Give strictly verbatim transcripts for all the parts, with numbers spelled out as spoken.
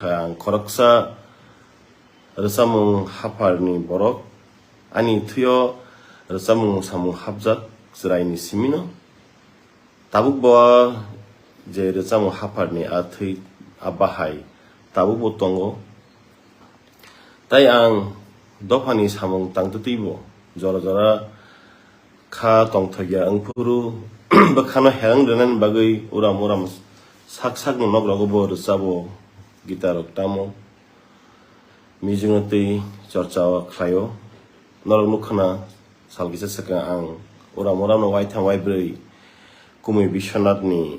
kha ang khoroksa rwchapmung hapharni borok. Ani thwio rwchapmung samung hapjak chwraini simino. Tabuk bo je rwchapmung hapharni a thwi a bahai tabuk bo tongo. Tai ang dophani samung tangtwi bo jora jora kha tongthokya wngphuru bwkhano herang rwnani bagwi uram uram sak sakni nok rogo bo rwchabo, guitar rok tamo, music no twi chorcha o khlaio. Norok nukha na sal kisa swkang ang uram uram no waitham waibrwi Kumui Biswanath ni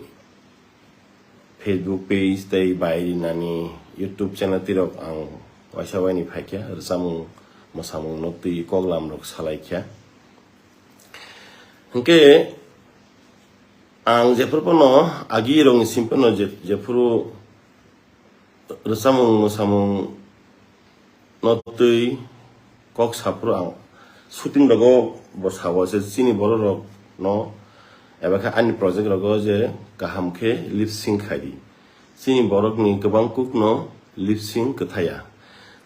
Facebook page tei bai rinani YouTube channel tirok ang waisa waini phaikha, rwchapmung mwsamung no twi koklam rok salaikha. Hwnkhe ang jephuru phano agi rokni sim phano je-, jephuru rwchapmung mwsamung no twi kok saphuru ang shooting rogo bo sao se chini borok rok no eba khe ani project rogo je kaham khe lip sync khai di. Chini borok ni kwbang kuk no lip sync kwthaya.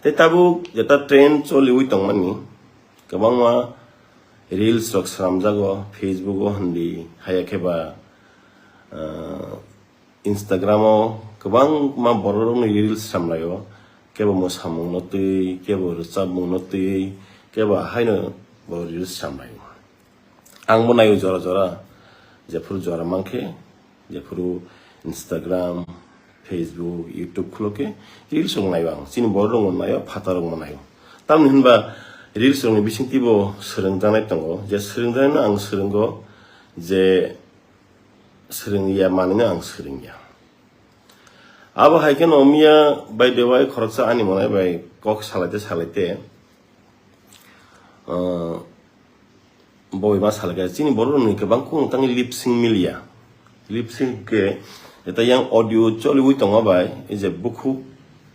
Tei tabuk jeta trend choliwi tongmani kwbangma reels rok swnamjago Facebook o hindi haya khe ba, ah, Instagram o kwbangma borok rokni reels swnamlaio, kebo mwsamung no twi, kebo rwchapmung no twi, kebo ahaino bo reels swnamlaio. Ang bo naio jora jora, jephuru jora mankhe, jephuru Instagram, Facebook, YouTube khulo khe reels rok naio ang. Chini borok rok no naio, phatar rok no naio. Tamni hinba reels rok ni bising twibo swrwngjaknai tongo, je swrwngjaknai no ang swrwngo, je swrwngya manwino ang swrwngya. Abo hai kheno miya by the way khoroksa ani monai bai kok salaite salaite, ah, boi ma salai kha chini borok rokni kwbang kung tangwi lip sync miliya. Lip sync khe eta yang audio choliwi tongma bai, ei je bukhuk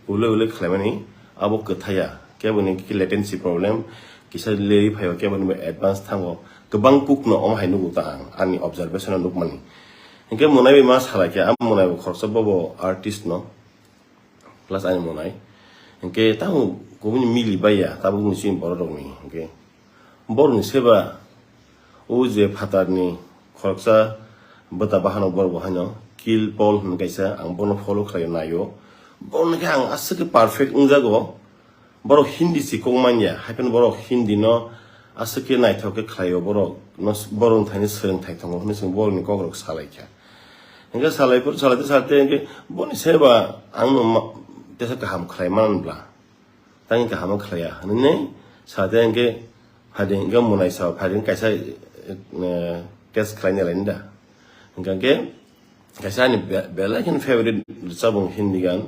ulai ulai khlaimani abo kwthaya, kebo ni khe latency problem, kisa leri phaio, kebo ni advance thango, kwbang kuk no omo hai nugo ta ang ani observation o nukmani. Hinkhe monai bai ma salai khe, a monai bo khoroksa bobo artist no, plus ani monai. Hinkhe tamo kubuni mili baiya, tabuk ni chini borok rokni hinkhe. Borokni seba, o je phatarni khoroksa bwta bahano borok bo haino Kill Paul hwnwi kaisa, ang bono follow khlaio, naio. Bono khe ang aswk khe perfect wngjago. Borok Hindi si kok manya, haiphano borok Hindi no aswk khe naithok khe khlaio, borok no, borok wngthani swrwngthai tongo hwnwi chwng borokni kokrok salaikha. Hinkhe salaiphuru salaite salaite hinkhe boni seba ang no ma-, tesa kaham khlai manbla. Tangwi kaham khlaiya hwnwi nai sade hinkhe phaidi hinkhe monai sao phaidi kaisa, eh, test khlaina lainida. Hinkhe kaisa ani be-, belai kheno favorite rwchapmung Hindi gan.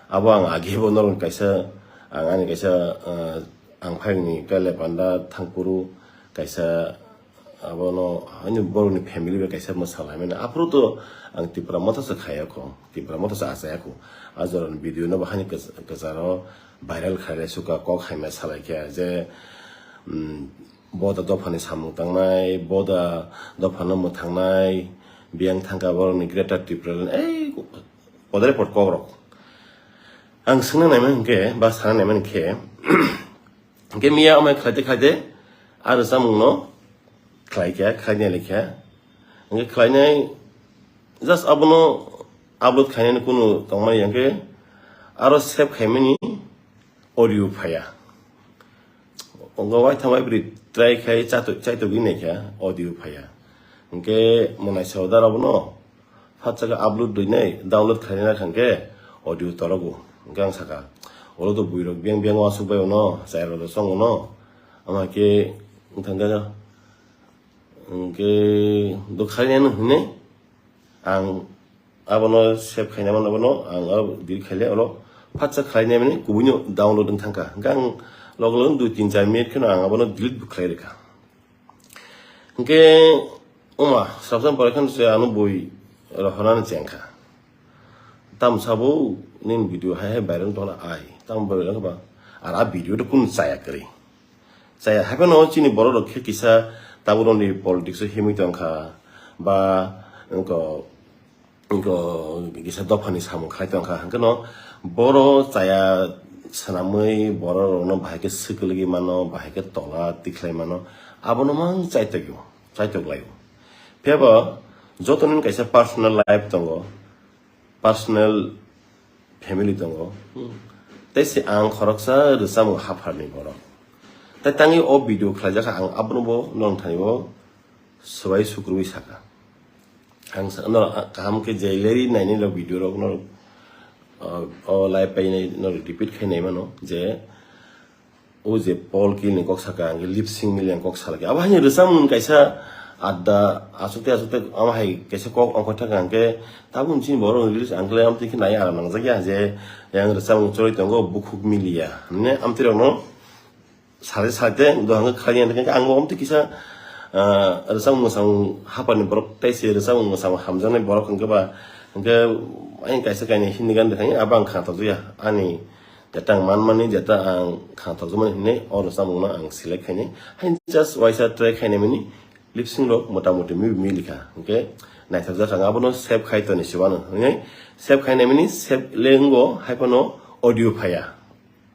Abo ang age bo norok kaisa, ang ani kaisa, eh, ang phaini kale panda thangphuru kaisa Abono ani borokni family bai kaisa mwsalaimani. Aphuru to ang Tipra Motha se khayakho, Tipra Motha se achayakho. A jorani video no bahani kwch-, kwcharo viral khailai suka kok haima salaikha je, mm, boda dophani samung tangnai, boda dophano mwthangnai, biyang thangkha borokni Greater Tipraland, ei podre pod kokrok. Ang swngna naimani hinkhe, ba sana naimani khe, Hinkhe miya amai khlaite khlaite, a rwchapmungno khlaikha, khlainai laikha. Hinkhe khlainai just abono upload khainani kunu tongmani ya hinkhe aro save khaimani audio phaiya. Ongo waitham waibrwi try khai chato-, chaitogwi naikha audio phaiya. Hinkhe monai sao da abono. Phatsa khe upload rwinai, download khlainai kha khe audio torogo. Hinkhe ang sakha, olo to buirok beng beng uansuk bai ono, chayarok rok chong ono. Ama khe wngthang khe, hinkhe do khlainai hinwi ang abono save khainai mano, abono ang aro delete khaile oro phatsa khlainai mani kubuino download wngthang kha. Hinkhe ang log log dui tin char minute kheno ang abono delete bo khlai rwkha. Hinkhe wngma, swrapsa pore kheno se ano bui rohornani chengkha. Tamo sabo nini video hai hai viral wngtongla ai. Tamo viral wngkha ba? Ar a video to kunu chaya kwrwi. Chaya hai phano chini borok rok khe kisa tabukni politics o himwi tongkha. Ba wngkha Wngkha kisa dophani samung khlai tongkha, hwnkhe no Boro chaya swnamwi borok rokno bahai khe swkligwi mano, bahai khe tola tikhlai mano, abono mang chaitokgo, chaitok laio. Phiyaba jotoni kaisa personal life tongo, personal family tongo. Tei se ang khoroksa rwchapmung hapharni borok. Tei tangwi o video khlaijak kha, ang abono bo nong thani bo swbai sukrubwi saka. Ang sa-, no, kaham khe je leri naini rok video rok no, uh, o live painai no repeat khai nai mano je o je Paul Killing kok saka ang lip sync mili ang kok salaki. Abo hani rwchapmung kaisa adda asukte asukte ama hai kaisa kok ongkha thaka ang khe tabuk chini borok release ang khe amtwi khe nai aram nangjak ya je yang rwchapmung choroi tongo bukhuk miliya. Hwnwi amtwi rok no sari sari te dohang khlai yang ang bo omtwi kisa, ah, rwchapmung mwchapmung hapani borok tei se rwchapmung mwchapmung hamjaknai borok hwnkhe ba hwnkhe ayang kaisa kainwi Hindi gan rwkha abo ang kha tokjak ya ani jeta ang manmani jeta ang kha tokjakmani hinwi o rwchapmung no ang select khainai hai just waisa try khainai mani lip sync rok motamoti mi milikha hwnkhe naithokjak ang abono save khai toni se uanw hwnwi save khainai mani save lengo hai phano audio phaiya.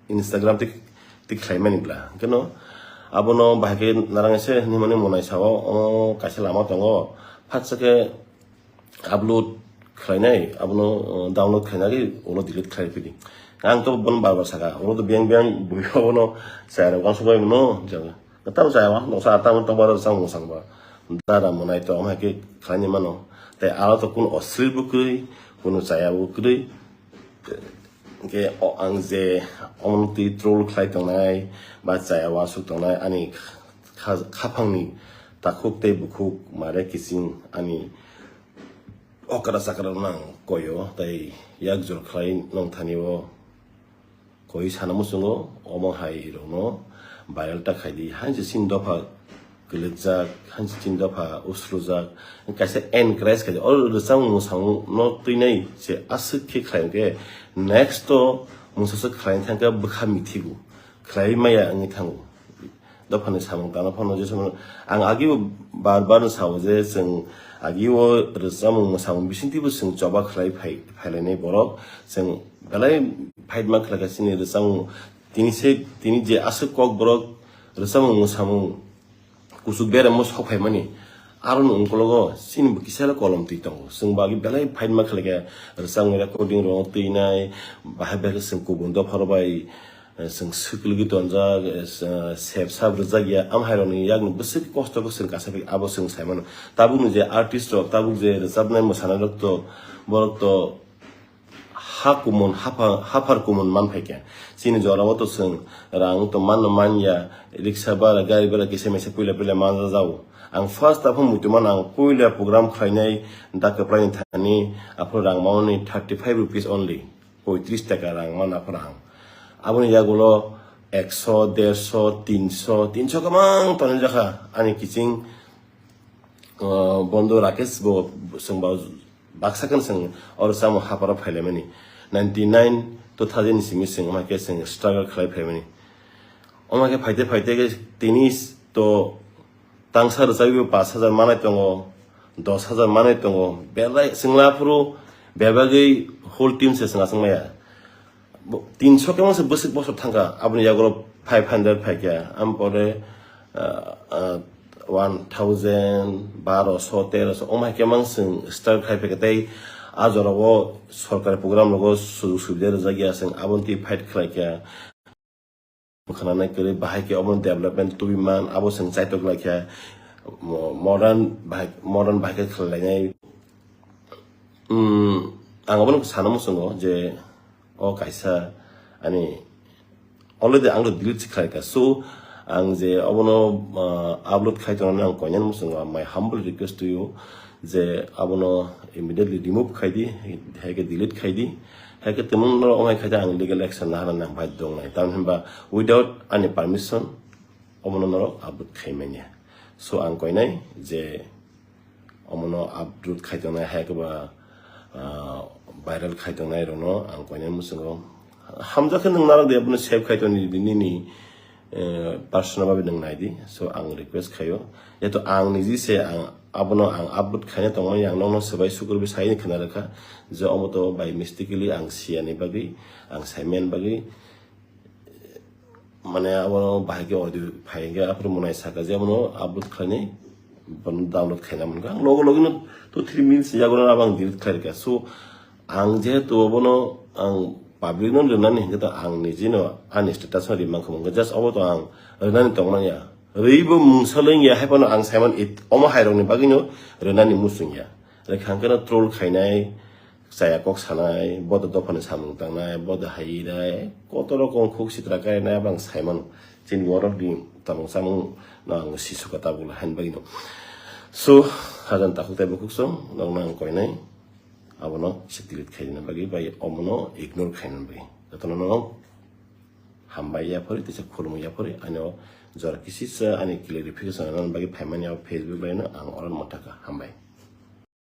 Instagram tik tik khlai mani bla. Keno abono bahai khe narang se hinwi mani monai sao, o kaisa lama tongo. Phatsa khe upload khlainai, abono, uh, download khlainai, ulo delete khlai phidi. Ang to bon bar bar saka, ulo to biyang biyang bui abono chaya rok uansuk bai mano, jang. Tamo chaya wa, noksa tamo to bar sang sang ba. Dara monai to, ama khe khlaini mano. Tai aro to kun osril bo kwrwi, kun chaya bo kwrwi. Hwnkhe o ang je omono twi troll khlai tongnai ba chaya uansuk tongnai ani kha-, khaphangni takhuk tei bukhuk mare kiching ani okra chakra rok nang koyo tei yak jor khlai nong thani o koi sana muchungo omo hai rokno viral ta khaidi hai je chini dopha kwlwkjak, hansi chini dopha usrujak, kaisa encourage khaidi, o rwchapmung mwsamung no twinai se aswk khe khlai hwnkhe, next to mungsa swk khlai thangkhe bwkha mithigo, khlai maya wngwi thango. Dophani samung tangna phano je samung, ang agio bar bar no sao je chwng agio rwchapmung mwsamung bisingtwibo chwng choba khlai phai, phailainai borok, chwng belai fight ma khlaikha chini rwchapmung, tini se, tini je aswk kokborok rwchapmung mwsamung, kuchuk beremo sok phaimani, aroni ungkologo chini bo kisa kolom twi tongo. Chwng bo agi belai fight ma khlaikha, rwchapmung recording rok twinai, bahai bahai khe chwng kubun dopharo bai, eh, chwng swkligwi tonjak, eh, sep sap rwjak ya, am hairokni yakni bwswk kosto khe chwng kasa phi abo chwng sai mano. Tabukni je artist rok, tabuk je rwchapnai mwsanai rok to, borok to, ha kumun, haphar, haphar kumun man phaikha. Chini jorao to chwng rang to manno manya, riksa bara, gari bara kisa misa puila puila manja jao. Ang first aphano muitu mano ang puila program khlainai da kwplaini thani aphano rang mani thirty five rupees only. Poitris taka rang mano aphano ang. Aboni yagulo ekso, derso, tinso, tinso kwbang tonwi jakha ani kiching. Uh, Bondo Rakesh bo chwng ba baksa khe chwng oro chamo haparo phailaimani. Ninety nine two thousand ni simi chwng omo khe chwng struggle khlai phaimani. Omo khe phaite phaite khe tini to tangsa rwchapwi bo pash hajar manai tongo, dos hajar manai tongo. Belai chwngla phuru bebagwi whole team se chwng achang maya. Bo-, tinso khe mangsa bwswk bosor thangkha, aboni yagulo five hundred phaikha, ampore, ah, ah, one thousand, baroso, teroso, omo hai khe mang chwng start khai phaikha, tei a jorao sorkari program rogo sujug subida rwjakya, chwng aboni twi fight khlaikha. Khwnanai kwrwi bahai khe omo development tubui man, abo chwng chaitok laikha, mo-, modern bahai, modern bahai khe khlai lainai. Hmm, ang obono sana muchungo je o kaisa ani already ang delete se khlaikha. So, ang je obono, ah, upload khai tongnani ang koinani muchungo, my humble request to you je abono immediately remove khaidi, hai khe delete khaidi, hai khe tongmung norok omo hai khaidi ang legal action laharani ang baidhyo wngnai. Tamni hwnba without ani permission omono norok upload khai manya. So, ang koinai je omono upload khai tongnai, hai khe ba, ah, viral khai tongnai rokno ang koinai muchungo. Hamjak khe nwng narwk di, abono save khai tongdi, nini, eh, personal babe nwng nai di. So, ang request khaio. Jehetu ang niji se ang Abono ang upload khaina tongmani ang nokno swbai sukurbi sai khna rwkha je omo to by mistakenly ang siyani bagwi, ang saimani bagwi, mane abono bahai khe audio phai hwnkhe aphuru monai saka je abono upload khlainai, bono download khaina mankha. Ang logo logino two three minutes yago no abang delete khlai rwkha. So ang jehetu abono ang public no rwnani hwnkhe to ang nijino ani status no rimang kha, just obo to ang rwnani tongmani ya. Rwibo mungsa lengya hai phano ang saiman it-, omo hairokni bagwino rwnani muchungya. Rwkha hwnkhe no troll khainai, chaya kok sanai, bodo dophani samung tangnai, bodo hai nai, koto rokom khuk sitra kainai abang saimano. Chini borok ni tamung samung no ang sisuka tabuk la hain bagwino. So, hajan takhuk tei bukhuk song, nokno ang koinai, abono se delete khaina bagwi, bai omono ignore khaina bagwi. Jotono no hambai yaphori, tei se khulumwi yaphori, ani o jora kisisa ani clarification rwna bagwi phaimani o Facebook bai no ang oro motaka hambai.